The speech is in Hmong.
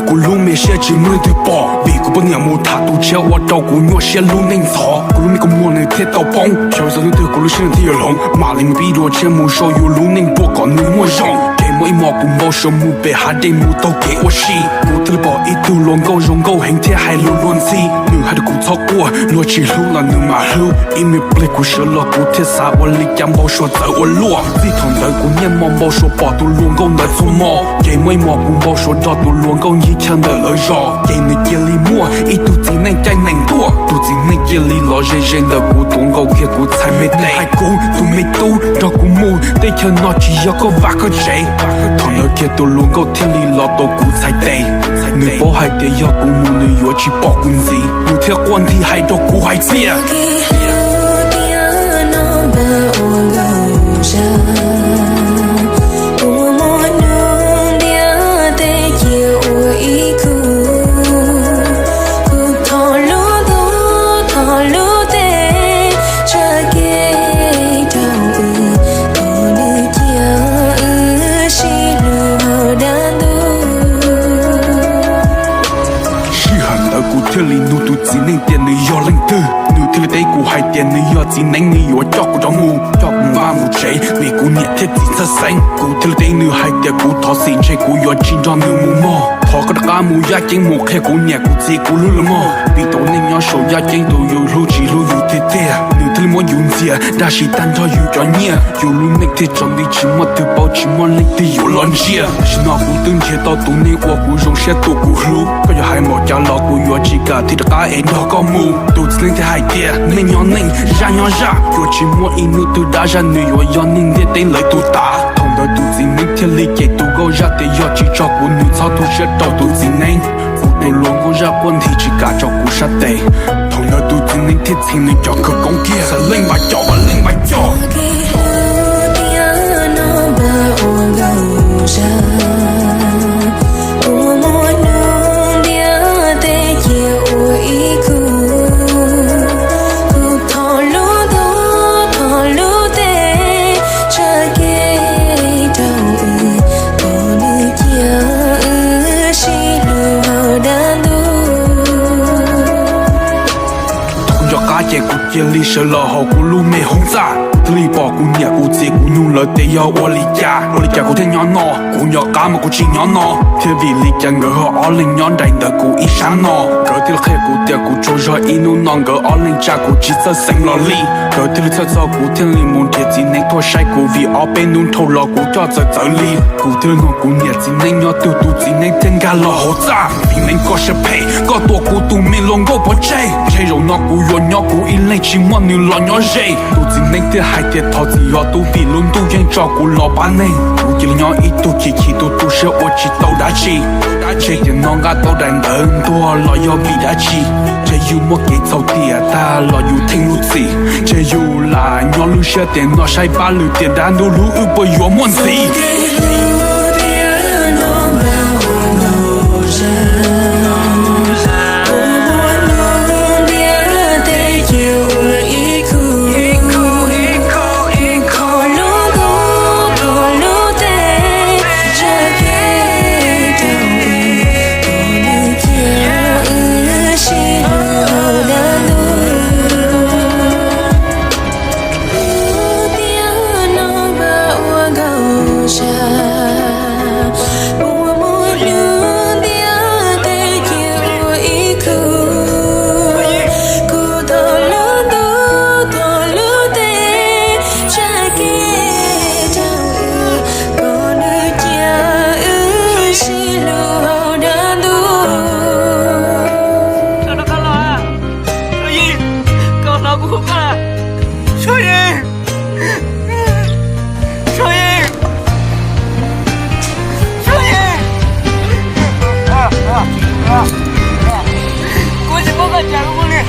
Kuv lub me siab tsis muaj leej twg pom, vim kuv poj niam mus tham tus tshiab ua rau kuv nyuaj siab lub neej ntxhov. Kuv lub me kua muag nws thiaj tau poob, xyov txog hnub twg kuv lub siab nws thiaj yuav hloov. Mam li mus pib dua tshiab mus sau yus lub neej dua kom nws muaj zoo. Ces muaj ib hmos kuv npau suav mus pem hav dej mus taug kev ua si, kuv thiaj li pom ib tug hluas nkauj zoo nkauj heev thiab hais lus luag ntxhi. Nws hais rau kuv txhob quaj, luag tsis hlub los nws mam hlub. Ib me pliag kuv sawv los kuv thiaj xav ua li cas npau suav txawv ua luaj. Txij thaum ntawd kuv niaj hmo npau suav pom tus hluas nkauj ntawd txhua hmo. Ces muaj ib hmos kuv npau suav nrog tus hluas nkauj ncig chaw ntawm lawv zos, ces nws cia li muaj ib tug txiv neej caij nees tuaj. Tus txiv neej cia li los ze ze ntawm kuv tuav nkaus kiag kuv txhais me tes, hais kuv tus me tub nrog kuv mus teb chaws no tsis yog koj vaj koj tsev. Thaum ntawd kiag tus hluas nkauj thiaj li los tuav kuv txhais tes. Nws paub hais tias yog kuv mus nws yuav tsis pom kuv ntxiv, nws thiaj quaj nthi hais rau kuv hais tias, sij hawm ntawd kuv thiaj li nug tus txiv neej tias nws yog leej twg. Nws thiaj li teb kuv hais tias nws yog txiv neeb, nws yuav coj kuv rov mus, coj kuv mus vaj mus tsev, vim kuv niam thiab txiv txhawj xeeb. Kuv thiaj li teb nws hais tias kuv thov txim, ntshe kuv yuav tsis nrog nws mus mog. Thov koj rov qab mus yaj ceeb mus qhia kuv niam kuv txiv kuv hlub lawv mog, vim tus neeg nyob saum yaj ceeb tus yus hlub tsis hlub yus tiag tiag. Nws thiaj li muab yus ntxias dab tsi tag nrho yus cov nyiaj, yus lub neej thiaj tsaus nti tsis muaj twg paub, tsis muaj leej twg yuav los ntsia. Tam sim no kuv twb nrhiav tau tus neeg uas kuv zoo siab tus kuv hlub, koj yuav hais npaum cas los kuv yuav tsis kam thiaj rov qab es nrog koj mus. Tus txiv neeb thiaj hais tias neej nyob neej, zaj nyob zaj, yuav tsis muaj ib hnub twg dab zaj nws yuav yog neeg ntiaj teb lawv tus tav. Thaum ntawd tus txiv neeb thiaj li cem tus nkauj zaj tias yog tsis tso kuv nws txhob tu siab rau tus txiv neeb. Kuv tus hluas nkauj zaj quaj nthi tsis kam tso kuv sab tes. Thaum ntawd tus txiv neeb thiaj txheev nws cov khawv koob kiag, xav leej npaj coj, leej npaj coj. Thaum kuv nco qab ces kuv cia li sawv los hauv kuv lub me hoob txaj, thiaj li pom kuv niam kuv txiv kuv nyuj lawv tias yog ua li cas, ua li cas kuv thiaj nyob no. Kuv nco qab mas kuv tsis nyob no thiab, vim li cas nkawd ho ob leeg nyob nraim ntawm kuv ib sab no. Nkawd thiaj li qhia kuv tias kuv tsaug zog ib hnub no nkawd ob leeg tsa kuv tsis txawj xeev los li. Nkawd thiaj li txhawj txog kuv thiaj li mus nrhiav txiv neeb tuaj saib kuv, vim ob peb hnub dhau los kuv coj txawv txawv li. Kuv thiaj li nug kuv niam txiv neeb nyob twg, tus txiv neeb thiaj nkag los hauv txaj. Txiv neeb, koj siab phem, koj tua kuv tus me hluas nkauj pov tseg, ntshe zaum no kuv yuav nyob kuv ib leeg tsis muaj nws los nyob ze. Tus txiv neeb thiaj hais tias thov txim os tub, vim lub ntuj yeej tso kuv los pab neeg. Kuv cia li nyob ib tug chim chim tu tu siab ua tsis tau dab tsi. Ntshe tiam no nqa tau daim ntawv ntuag los yog vim dab tsi? Ntshe yus muaj kev txhaum tiam tag los yus theej lub txim. Ntshe yus lam nyob lub siab tiam no saib pab lwm tiam dab ntub hlub wb puas yuav muaj ntxiv. Kuv tsis paub koj cas lub muag li.